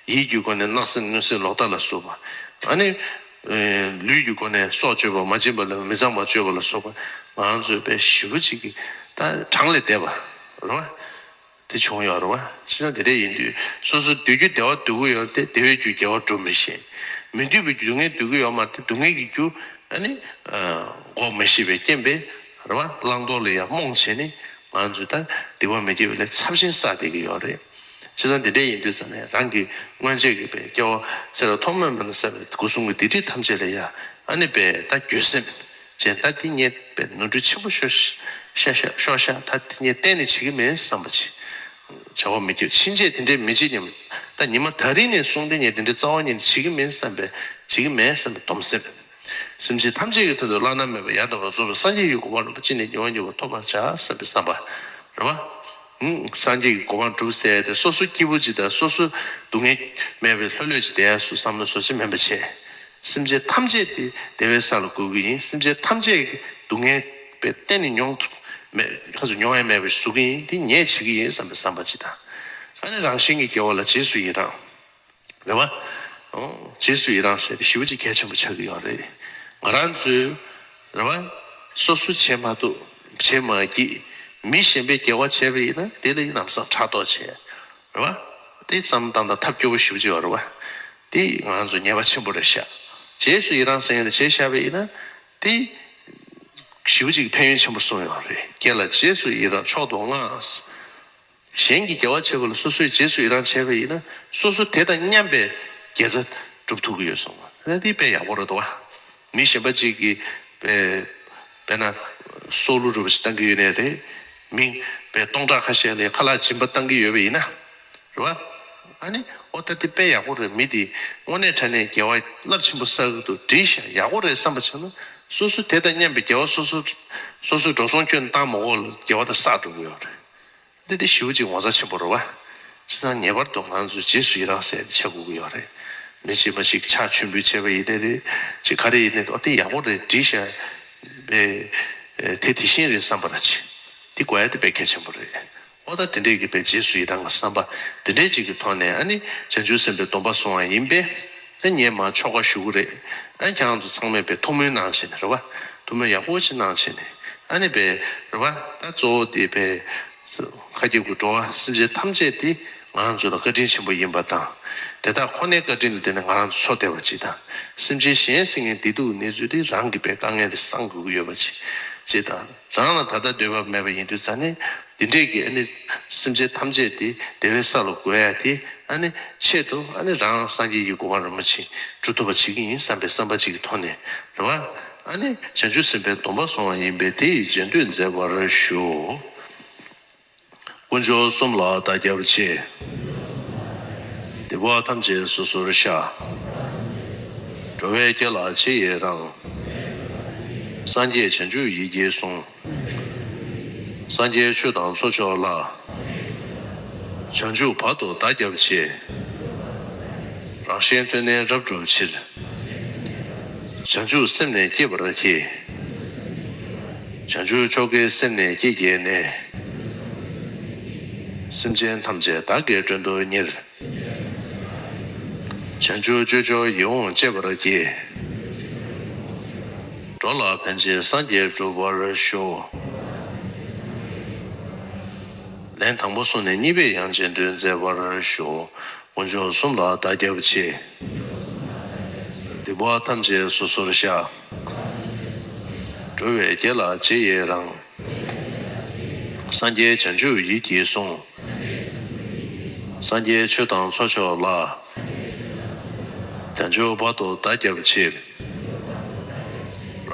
ཡིད་ཀྱི་སྒོ་ནས་བརྣབ་སེམས་གནོད་སེམས་ལོག་ལྟ་ལ་སོགས་པ། ཨ་ནི། ཨེ། ལུས་ཀྱི་སྒོ་ནས་སྲོག་གཅོད་པ། མ་བྱིན་པ་ལ་མི་གཙང་བ་སྤྱོད་པ་ལ་སོགས་པ། ང་རང་ཚོའི་དཔེ་ཞེ་པོ་ཅིག་གི་ད་གྲངས་ལས་འདས་པ་རེད་བ། དེ་བྱུང་ཡོད་རེད་བ། བྱས་ཙང་དེ་འདྲ་ཡིན་དུས་སོ་སོ་འདོད་རྒྱུ་བདེ་བ་འདོད་ཀྱི་ཡོད་རེད་དེ། བདེ་བའི་རྒྱུ་དགེ་བ་སྒྲུབ་མི་ཤེས། མི་འདོད་པའི་རྒྱུ་སྡུག་བསྔལ་འདོད་ཀྱི་ཡོད་མ་རེད་དེ། སྡུག་བསྔལ་གྱི་རྒྱུ་ཨ་ནི་འགོག་མི་ཤེས་པའི་རྐྱེན་པས་རེད་བ། བླང་དོར་ལ་ཡང་རྨོངས་བྱས་ནས་ང་ཚོས་ད་སྡིག་པ་མི་དགེ་བའི་ལས་ཚབས་ཆེན་བསགས་བསྡད་ཀྱི་ཡོད་རེད། བྱས་ཙང་དེ་འདྲ་ཡིན་དུས་ཙང་ནས་རང་གི་སྔོན་ཆད་ཀྱི་དཔེ་སྐྱེ་བ་ཚེ་རབས་ཐོག་མ་མེད་ན་བསགས་པའི་སྒོ་གསུམ་གྱི་སྡིག་སྒྲིབ་ཐམས་ཅད་ལ་ཡང་ཨ་ནི་དཔེ་ད་འགྱོད་སེམས་བྱས། ད་འདི་ངས་དཔེ་ནོར་འཁྲུལ་ཆེན་པོ་ཤོར་ཤ་ཤ་ཤོར་ཤ། ད་འདི་ངས་གཏན་ནས་བྱེད་ཀྱི་མིན་བསམ་པ་བྱེད། བྱ་བ་མི་སྐྱེ། ཕྱིན་ཆད་དེ་འདྲས་མི་བྱེད་སྙམ། ད་ཉི་མ་ད་རིང་ནས་བཟུང་སྟེ་ངས་དེ་འདྲས་རྩ་བ་ཉིད་ནས་བྱེད་ཀྱི་མིན་བསམ་པའི་བྱེད་ཀྱི་མིན་བསམ་པའི་སྡོམ་སེམས། སེམས་ཅན་ཐམས་ཅད་ཀྱི་དོན་དུ་བླ་ན་མེད་པ་ཡང་དག་པར་རྫོགས་པའི་སངས་རྒྱས་ཀྱི་གོ་འཕང་རིན་པོ་ཆེ་ནི་ཉེ་བར་མྱུར་བར་ཐོབ་པར་བྱ་བསམ་པའི་བསམ་པ་རེད་བ། ཧུམ། སངས་རྒྱས་ཀྱི་གོ་འཕང་སྒྲུབ་ཟེར་ཏེ་སོ་སོ་སྐྱིད་པོ་ཅིག་དང་སོ་སོ་སྡུག་བསྔལ་མེད་པའི་ལྷོད་ལྷོད་ཅིག་བསྡད་ཡ་སུ་བསམ་བློ་བཟོ་ཅིག་མིན་པ་བྱས། སེམས་ཅན་ཐམས་ཅད་དེ་བདེ་བའི་ས་ལ་འགོད་ཀྱི་ཡིན། སེམས་ཅན་ཐམས་ཅད་ཀྱི་སྡུག་བསྔལ་དཔེ་གཏན་ནས་མྱོང་ཐུབ་མེད། ཁ་ཚུར་མྱོང་ཡ་མེད་པ་ཞིག་བཟོ་གི་ཡིན། དེ་ངས་བྱེད་ཀྱི་ཡིན་བསམ་པའི་བསམ་པ་ཅིག་དང་། ཨ་ནི་རང་གཞན་གྱི་དགེ་བ་ལ་རྗེས་སུ་ཡི་རང་། རེད་བ། ཨོ། རྗེས་སུ་ཡི་རང་ཟེར་དེ་ཞེ་པོ་ཅིག་གལ་ཆེན་པོ་ཆགས་ཀྱི་ཡོད་རེད། ང་རང་ཚོས་རེད་བ། སོ་སོ་བྱེད་མ་ཐུབ། བྱེད་མ་སྐྱིད། མི་གཞན་པའི་དགེ་བ་བྱས་པ་ཡིན་ན་དེ་ལ་ཡིན་ནམ་སང་ཕྲག་དོག་བྱས། རེད་བ། དེ་བསམ་བློ་བཏང་སྟངས་ཐབས་སྐྱོ་པོ་ཞེ་པོ་ཅིག་ཡོད་རེད་བ། དེ་ང་རང་ཚོ་ཉེས་པ་ཆེན་པོ་རེད་ཤག་རྗེས་སུ་ཡི་རང་ཟེར་མཁན་དེ་བྱས་བཞག་པ་ཡིན་ན་དེ་ཞེ་པོ་ཅིག་ཕན་ཡོན་ཆེན་པོ་གསུངས་ཡོད་རེད། སྐྱེ་ལ་རྗེས་སུ་ཡི་རང་མཆོག་ཏུ་བསྔགས། གཞན་གྱི་དགེ་བ་བྱེད་པ་ལ་སོ་སོས་རྗེས་སུ་ཡི་རང་བྱས་པ་ཡིན་ན་སོ་སོ་དེ་དང་མཉམ་པའི་དགེ་རྩ་སྒྲུབ་ཐུབ་ཀྱི་ཡོད་གསུངས་པ། ད་འདི་དཔེ་ཡག་པོ་རེད་དོ། མི་གཞན་པ་ཅིག་གིས་དཔེ་དཔེར་ན་སྲོག་བླུ་རུ་བ་ཞིག་བཏང་གི་ཡོད་ནའི་རེད། མི་དཔེ་སྟོང་ཕྲག་ཁ་ཤས་ལ་ཁ་ལག་སྦྱིན་པ་བཏང་གི་ཡོད་པ་ཡིན་ན་རེད་བ། ཨ་ནི་ཨོ་ད་འདི་དཔེ་ཡག་པོ་རེད། མི་འདི་དངོས་གནས་དྲང་གནས་དགེ་བ་རླབས་ཆེན་པོ་བསགས་ཀྱི་འདུག་འགྲིག་ཤག་ཡག་པོ་རེད་བསམ་པ་བྱུང་ན་སོ་སོ་དེ་དང་མཉམ་པའི་དགེ་བ་སོ་སོ་སོ་སོའི་འགྲོ་སོང་ཁྱོན་བཏང་མ་དགོས་ལ་དགེ་བ་དེ་བསགས་འགྲོ་གི་ཡོད་རེད། འདི་དེ་ཞེ་པོ་ཅིག་ངོ་མཚར་ཆེན་པོ་རེད་བ། བྱས་ཙང་ངེས་པར་དུ་ང་ཚོས་རྗེས་སུ་ཡི་རང་ཟེར་ཏེ་བྱེད་དགོས་ཀྱི་ཡོད་རེད། མི་གཅིག་མ་གཅིག་ཕྱག་མཆོད་འབུལ་བྱས་པ་ཡིན་ནའི་རེད། ཅིག་ག་རེ་ཡིན་ནའི་ཨོ་དེ་ཡག་པོ་རེད། འགྲིག་ཤག་པས་དེ་དེ་བཞིན་རེད་བསམ་པ་ར་ཅིག་དེ་དགོས་ཡ་དེ་དཔེ་གལ་ཆེན་པོ་རེད། ཨོ་ད་དེ་འདྲས་ཀྱི་དཔེ་རྗེས་སུ་ཡི་རང་གི་བསམ་པ་དེ་འདྲས་ཅིག་གི་ཐོག་ནས་ཨ་ནི་བྱང་ཆུབ་སེམས་དཔའི་སྡོམ་པ་བཟུང་བ་ཡིན་པས། ཨ་ངས་མར་ཆོ་ག་ཞུ་གི་རེད། ཨ་ཁྱེད་རང་ཚོ་ཚང་མས་དཔེ་ཐུགས་སྨོན་གནང་བྱས་ནས་རེད་བ། ཐུགས་སྨོན་ཡག་པོ་ཅིག་གནང་བྱས་ནས་ཨ་ནི་དཔེ་རེད་བ། ད་གཙོ་བོ་དེ་དཔེ་མཁའ་ཁྱབ་ཀྱི་འགྲོ་བ་སེམས་ཅན་ཐམས་ཅད་དེ་ང་རང་ཚོ་ལ་བཀའ་དྲིན་ཆེན་པོ་ཡིན་པ་དང་། དེ་དག་ཁོ་ནའི་བཀའ་དྲིན་ལ་བརྟེན་ནས་ང་རང་ཚོ་འཚོ་བསྡད་པ་ཅིག་དང་། སེམས་ཅན་གཞན་སེམས་ངན་བདེ་སྡུག་གནས་ཚུལ་དེ་རང་གི་དཔེ་དཀའ་ངལ་དེ་སངས་དགོས་ཀྱི་ཡོད་པ་ཅིག་ཅིག་དང་། རང་ལ་ད་ལྟ་འདོད་པ་མེད་པ་ཡིན་དུས་ཙང་ནས་འདི་འདྲས་ཀྱི་ཨ་ནི་སེམས་ཅན་ཐམས་ཅད་དེ་བདེ་བའི་ས་ལ་འགོད་ཡ་དེ་ཨ་ནི་ཆེད་དུ་ཨ་ནི་རང་སངས་རྒྱས་ཀྱི་གོ་འཕང་རིན་པོ་ཆེ་སྒྲུབ་ཐུབ་པ་བྱེད་ཀྱི་ཡིན་བསམ་པའི་བསམ་པ་ཅིག་གི་ཐོག་ནས་རེད་བ། ཨ་ནི་བྱང་ཆུབ་སེམས་དཔའི་སྡོམ་པ་བཟུང་བ་ཡིན་པས་དེ་ཡི་རྗེས་ཟློས་མཛད་པར་ཞུ། དཀོན་མཆོག་གསུམ་ལ་བདག་སྐྱབས་མཆི། སྡིག་པ་ཐམས་ཅད་སོ་སོར་བཤགས། འགྲོ་བའི་དགེ་ལ་རྗེས་ཡི་རང་། སངས་རྒྱས་བྱང་ཆུབ་ཡིད་ཀྱིས་བཟུང་། སངས་རྒྱས་ཆོས་དང་ཚོགས་མཆོག་ལ། བྱང་ཆུབ་བར་དུ་བདག་སྐྱབས་མཆི། རང་གཞན་དོན་གཉིས་རབ་བསྒྲུབ་ཕྱིར། བྱང་ཆུབ་སེམས་ནི་བསྐྱེད་པར་བགྱི། བྱང་ཆུབ་མཆོག་གི་སེམས་ནི་བསྐྱེད་བགྱིས་ནས། སེམས་ཅན་ཐམས་ཅད་བདག་གིས་མགྲོན་དུ་གཉེར། བྱང་ཆུབ་སྤྱོད་མཆོག་ཡིད་འོང་སྤྱད་པར་བགྱི། འགྲོ་ལ་ཕན་ཕྱིར་སངས་རྒྱས་འགྲུབ་པར་ཤོག། ལན་དང་པོ་གསུངས་ནས་གཉིས་པའི་ཡང་རྗེས་ཟློས་མཛད་པར་ཞུ། དཀོན་མཆོག་གསུམ་ལ་བདག་སྐྱབས་མཆི། སྡིག་པ་ཐམས་ཅད་སོ་སོར་བཤགས། འགྲོ་བའི་དགེ་ལ་རྗེས་ཡི་རང་། སངས་རྒྱས་བྱང་ཆུབ་ཡིད་ཀྱིས་བཟུང་། སངས་རྒྱས་ཆོས་དང་ཚོགས་མཆོག་ལ། བྱང་ཆུབ་བར་དུ་བདག་སྐྱབས་མཆི།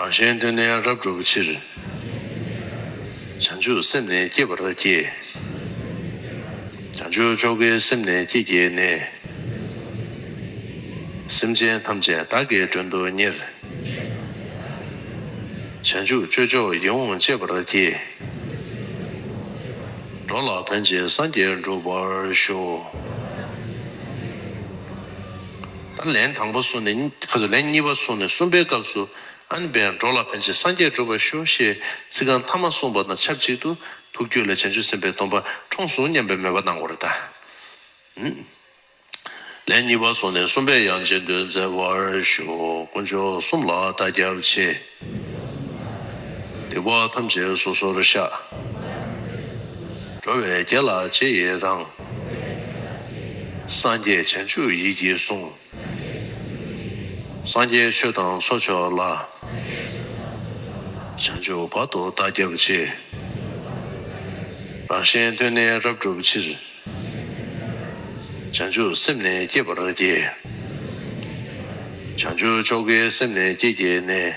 རང་གཞན་དོན་ནི་རབ་བསྒྲུབ་ཕྱིར། བྱང་ཆུབ་སེམས་ནི་བསྐྱེད་པར་བགྱི། བྱང་ཆུབ་མཆོག་གི་སེམས་ནི་བསྐྱེད་བགྱིས་ནས། སེམས་ཅན་ཐམས་ཅད་བདག་གིས་མགྲོན་དུ་གཉེར། བྱང་ཆུབ་སྤྱོད་མཆོག་ཡིད་འོང་སྤྱད་པར་བགྱི། འགྲོ་ལ་ཕན་ཕྱིར་སངས་རྒྱས་འགྲུབ་པར་ཤོག། ད་ལན་དང་པོ་གསུངས་ནས། ཁ་སང་ལན་གཉིས་པ་གསུངས་ནས་གསུམ་པའི་སྐབས་སུ། ཨ་ནི་བས་འགྲོ་ལ་ཕན་ཕྱིར་སངས་རྒྱས་འགྲུབ་པར་ཤོག་ཞེས་ཚིག་རྐང་ཐ་མ་གསུངས་པ་དང་ཆབས་ཅིག་ཏུ་ཐུགས་རྒྱུད་ལ་བྱང་ཆུབ་སེམས་དཔའི་སྡོམ་པ་འཁྲུངས་སོང་སྙམ་པའི་མོས་པ་གནང་དགོས་རེད་ད། ཨུམ། ལན་གཉིས་པ་གསུངས་ནས་གསུམ་པའི་ཡང་ཅིན་དུ་མཛད་པར་ཞུ། དཀོན་མཆོག་གསུམ་ལ་བདག་སྐྱབས་མཆི། སྡིག་པ་ཐམས་ཅད་སོ་སོར་བཤགས། འགྲོ་བའི་དགེ་ལ་རྗེས་ཡི་རང་། སངས་རྒྱས་བྱང་ཆུབ་ཡིད་ཀྱིས་བཟུང་། སངས་རྒྱས་ཆོས་དང་ཚོགས་མཆོག་ལ། བྱང་ཆུབ་བར་དུ་བདག་སྐྱབས་མཆི། རང་གཞན་དོན་ནི་རབ་བསྒྲུབ་ཕྱིར། བྱང་ཆུབ་སེམས་ནི་བསྐྱེད་པར་བགྱི། བྱང་ཆུབ་མཆོག་གི་སེམས་ནི་བསྐྱེད་བགྱིས་ནས།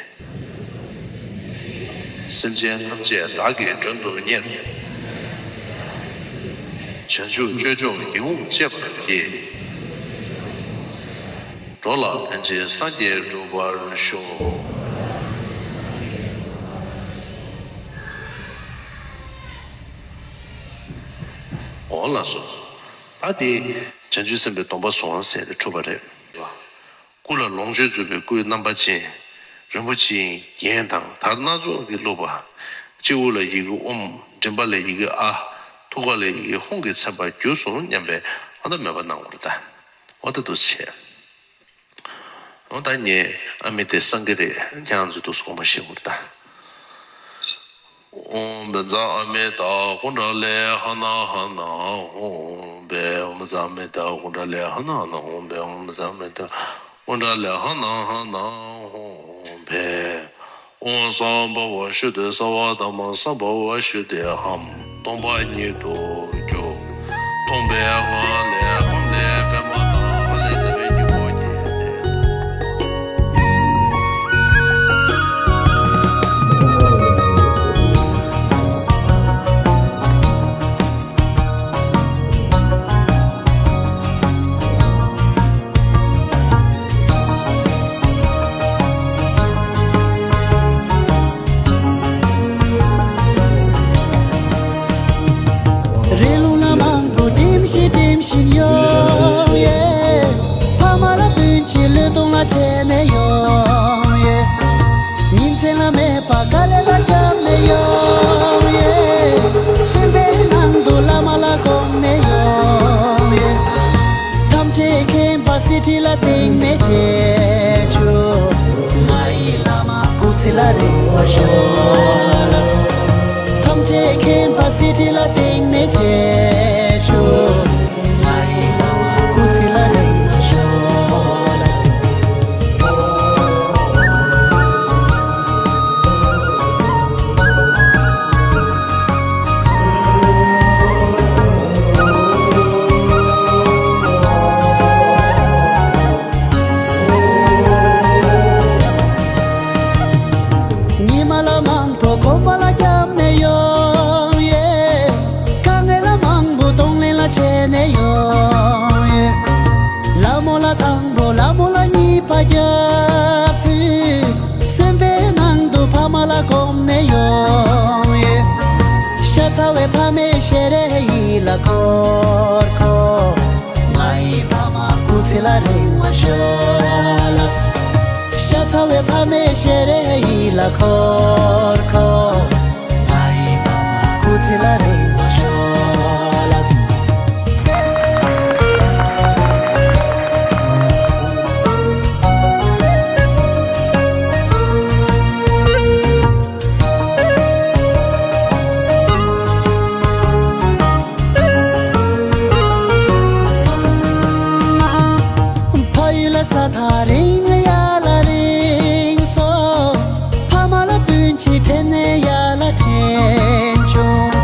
སེམས་ཅན་ཐམས་ཅད་བདག་གིས་མགྲོན་དུ་གཉེར། བྱང་ཆུབ་སྤྱོད་མཆོག་ཡིད་འོང་སྤྱད་པར་བགྱི། འགྲོ་ལ་ཕན་ཕྱིར་སངས་རྒྱས་འགྲུབ་པར་ཤོག། འོ་ལགས་སོ། ད་དེ་བྱང་ཆུབ་སེམས་དཔའི་སྡོམ་པ་བཟུང་བ་ཟེར་ཏེ་གྲུབ་པ་རེད། སྐུ་ལ་ལོངས་སྤྱོད་རྫོགས་པའི་སྐུའི་རྣམ་པ་ཅན། རིན་པོ་ཆེའི་རྒྱན་དང་དར་སྣ་ཚོགས་ཀྱིས་བཀླུབས་པ། སྤྱི་བོ་ལ་ཡི་གེ་ཨོཾ། མགྲིན་པ་ལ་ཡི་གེ་ཨ། ཐུགས་ཀ་ལ་ཡི་གེ་ཧཱུྃ་གིས་མཚན་པར་གྱུར་སོང་སྙམ་པའི་ཨ་ད་མོས་པ་གནང་དགོས་རེད་ད། འོ་ད་འདུག་སེ་བྱས། འོ་ད་ངས་ཨ་མི་དེ་གསང་གི་རེད། ཁྱེད་རང་ཚོས་འདུག་སེ་དགོངས་པ་བཞེས་དགོས་རེད་ད། ཨོཾ་བཛྲ་ཨ་མི་ཏ་ཀུཎྜ་ལི་ཧ་ན་ཧ་ན་ཧཱུྃ་ཕཊ། ཨོཾ་བཛྲ་ཨ་མི་ཏ་ཀུཎྜ་ལི་ཧ་ན་ཧ་ན་ཧཱུྃ་ཕཊ། ཨོཾ་བཛྲ་ཨ་མི་ཏ་ཀུཎྜ་ལི་ཧ་ན་ཧ་ན་ཧཱུྃ་ཕཊ། ཨོཾ་སམྦྷ་ཝ་ཤུདྡྷི་སརྦ་དྷརྨ་སམྦྷ་ཝ་ཤུདྡྷི་ཧཾ། སྟོང་པ་ཉིད་དུ་གྱུར། སྟོང་པའི་ངང་ལས་ཕ་མ་ལས་པདྨ་དང་ཧ་ལས་ཏེ་སྙིང་པོ་བརྒྱད་ལྡན། རི་ལུང་ལ་མང་པོ་འགྲིམ་བཞིན་འགྲིམ་བཞིན་ཡོང་ཡེ། ཕ་མ་ལ་སྤུན་མཆེད་བློས་གཏོང་ལ་བྱས་ནས་ཡོང་ཡེ། ཉིན་མཚན་ལ་མེད་པ་དཀའ་ལས་ལ་བརྒྱབ་ནས་ཡོང་ཡེ། སེམས་པའི་ནང་དུ་བླ་མ་ལ་དགོངས་ནས་ཡོང་ཡེ། ཐམས་ཅད་མཁྱེན་པ་གསེར་ཁྲི་ལ་བརྟེན་ནས་མཇལ་བྱུང་། ང་ཡི་བླ་མ་སྐུ་ཚེ་ལ་རིང་བ་ཤོག་ལགས། ཐམས་ཅད་མཁྱེན་པ་གསེར་ཁྲི་ལ་བརྟེན་ནས་མཇལ་བྱུང་། ང་ཡི་བླ་མ་སྐུ་ཚེ་ལ་རིང་བ་ཤོག་ལགས། ཉི་མ་ལ་མང་པོ་གོམ་པ་ལ་བརྒྱབ་ནས་ཡོང་ཡེ། དཀའ་ངལ་ལ་མང་པོ་གདོང་ལེན་ལ་བྱས་ནས་ཡོང་ཡེ། ལ་མོ་ལ་དང་པོ་ལ་མོ་ལ་གཉིས་པ་རྒྱབ་དུས། སེམས་པའི་ནང་དུ་ཕ་མ་ལ་དགོངས་ནས་ཡོང་ཡེ། ཤ་ཚ་བའི་ཕ་མའི་ཞལ་རས་ཡིད་ལ་འཁོར་འཁོར། ང་ཡི་ཕ་མ་སྐུ་ཚེ་ལ་རིང་བ་ཤོག་ལགས། ཤ་ཚ་བའི་ཕ་མའི་ཞལ་རས་ཡིད་ལ་འཁོར་འཁོར། ང་ཡི་ཕ་མ་སྐུ་ཚེ་ལ་རིང་བ་ཤོག་ལགས། ཕ་ཡུལ་ལ་ས་ཐག་རིང་ཡར་ལ་རིང་སོང་། ཕ་མ་ལ་སྤུན་མཆེད་དྲན་ནས་ཡར་ལ་དྲན་བྱུང་།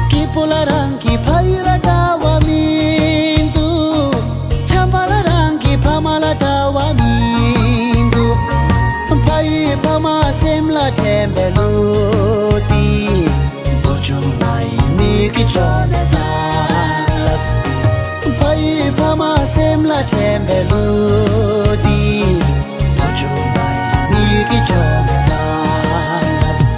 སྐྱིད་པོ་ལ་རང་གི་ཕ་ཡུལ་ལ་འདྲ་བ་མི་འདུག། བྱམས་པ་ལ་རང་གི་ཕ་མ་ལ་འདྲ་བ་མི་འདུག། ཕ་ཡུལ་ཕ་མ་ སེམས་ལ་དྲན་པའི་གླུ་འདི། བུ་ཆུང་ང་ཡི་མིག་གི་ཕྱོགས་ནས་བཏང་ལ། ཕ་ཡི་ཕ་མ་སེམས་ལ་དྲན་པའི་གླུ་འདི། བུ་ཆུང་ང་ཡི་མིག་གི་ཕྱོགས་ནས་བཏང་ལ།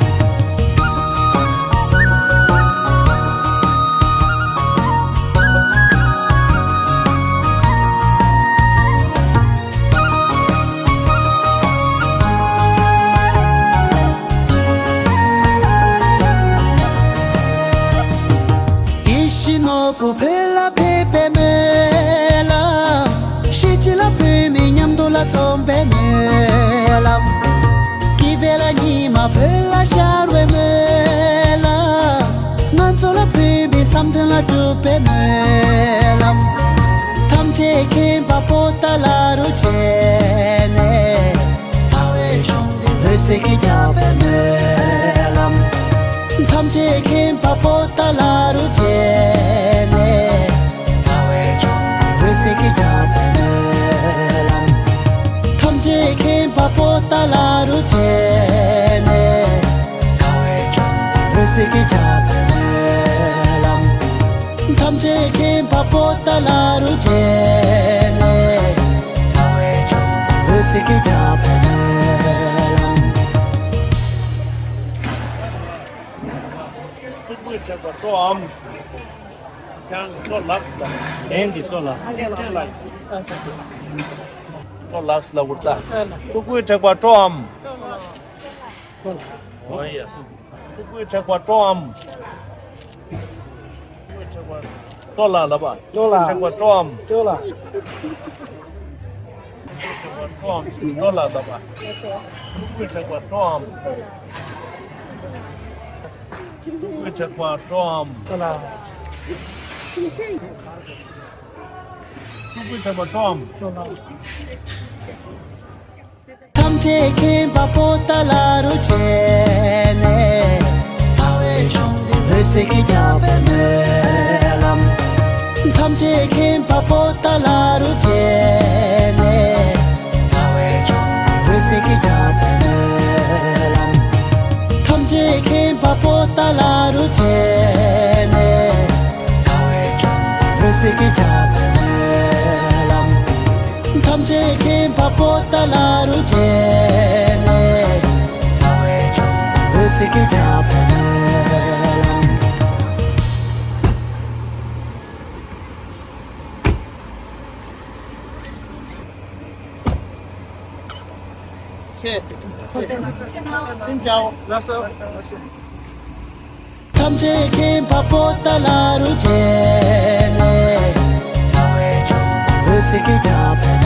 ཡིད་བཞིན་ནོར་བུ་བོད་ལ་ཕེབས་པའི་སྨོན་ལམ། གཞིས་བྱེས་ལ་བོད་མི་མཉམ་དུ་ལ་འཛོམས་པའི་སྨོན་ལམ། སྐྱིད་པའི་ལ་ཉི་མ་བོད་ལ་ཤར་བའི་སྨོན་ལམ། ང་ཚོ་ལ་བོད་མི་བསམ་དོན་ལ་འགྲུབ་པའི་སྨོན་ལམ། ཐམས་ཅད་མཁྱེན་པ་པོ་ཏཱ་ལ་རུ་བྱས་ནས། ཕ་བའི་ལྗོངས་འདི་འོད་ཟེར་གྱིས་ཁྱབ་པའི་སྨོན་ལམ། ཐམས་ཅད་མཁྱེན་པ་པོ་ཏཱ་ལ་རུ་བྱས་ནས། ཕ་བའི་ལྗོངས་འདི་འོད་ཟེར་གྱིས་ཁྱབ་པའི་སྨོན་ལམ། ཐམས་ཅད་མཁྱེན་པ་པོ་ཏཱ་ལ་རུ་བྱས་ནས། ཕ་བའི་ལྗོངས་འདི་འོད་ཟེར་གྱིས་ཁྱབ་པའི་སྨོན་ལམ། ཐམས་ཅད་མཁྱེན་པ་པོ་ཏཱ་ལ་རུ་བྱས་ནས། ཕ་བའི་ལྗོངས་འདི་འོད་ཟེར་གྱིས་ཁྱབ་པའི་སྨོན་ལམ། གཙུག་ཕུད་དྲེགས་པ་སྤྲོའམ། ཁྱེད་རང་གིས་སྤྲོ་ལགས་ལ། ལན་འདི་སྤྲོ་ལགས། ཨ་ལན་སྤྲོ་ལགས། སྤྲོ་ལགས་ལ་འུར་ལྟ། གཙུག་ཕུད་དྲེགས་པ་སྤྲོའམ། འོ་ཡ། གཙུག་ཕུད་དྲེགས་པ་སྤྲོའམ། སྤྲོ་ལགས་ལབ་པ། སྤྲོ་ལགས། དྲེགས་པ་སྤྲོའམ། སྤྲོ་ལགས། སྤྲོའམ། སྤྲོ་ལགས་ལབ་པ། གཙུག་ཕུད་དྲེགས་པ་སྤྲོའམ། གཙུག་ཕུད་དྲེགས་པ་སྤྲོའམ། སྤྲོ་ལགས། གཙུག་ཕུད་དྲེགས་པ་སྤྲོའམ། སྤྲོ་ལགས། ཐམས་ཅད་མཁྱེན་པ་པོ་ཏཱ་ལ་རུ་བྱས་ནས། ཕ་བའི་ལྗོངས་འདི་འོད་ཟེར་གྱིས་ཁྱབ་པའི་སྨོན་ལམ། ཐམས་ཅད་མཁྱེན་པ་པོ་ཏཱ་ལ་རུ་བྱས་ནས། ཕ་བའི་ལྗོངས་འདི་འོད་ཟེར་གྱིས་ཁྱབ་པའི་སྨོན་ལམ། ཐམས་ཅད་མཁྱེན་པ་པོ་ཏཱ་ལ་རུ་བྱས་ནས། ཕ་བའི་ལྗོངས་འདི་འོད་ཟེར་གྱིས་ཁྱབ་པའི་སྨོན་ལམ། ཐམས་ཅད་མཁྱེན་པ་པོ་ཏཱ་ལ་རུ་བྱས་ནས། ཕ་བའི་ལྗོངས་འདི་འོད་ཟེར་གྱིས་ཁྱབ་པའི་སྨོན་ལམ། ཆེ། ཐམས་ཅད་མཁྱེན་པ་པོ་ཏཱ་ལ་རུ་བྱས་ནས། ཕ་བའི་ལྗོངས་འདི་འོད་ཟེར་གྱིས་ཁྱབ་པའི་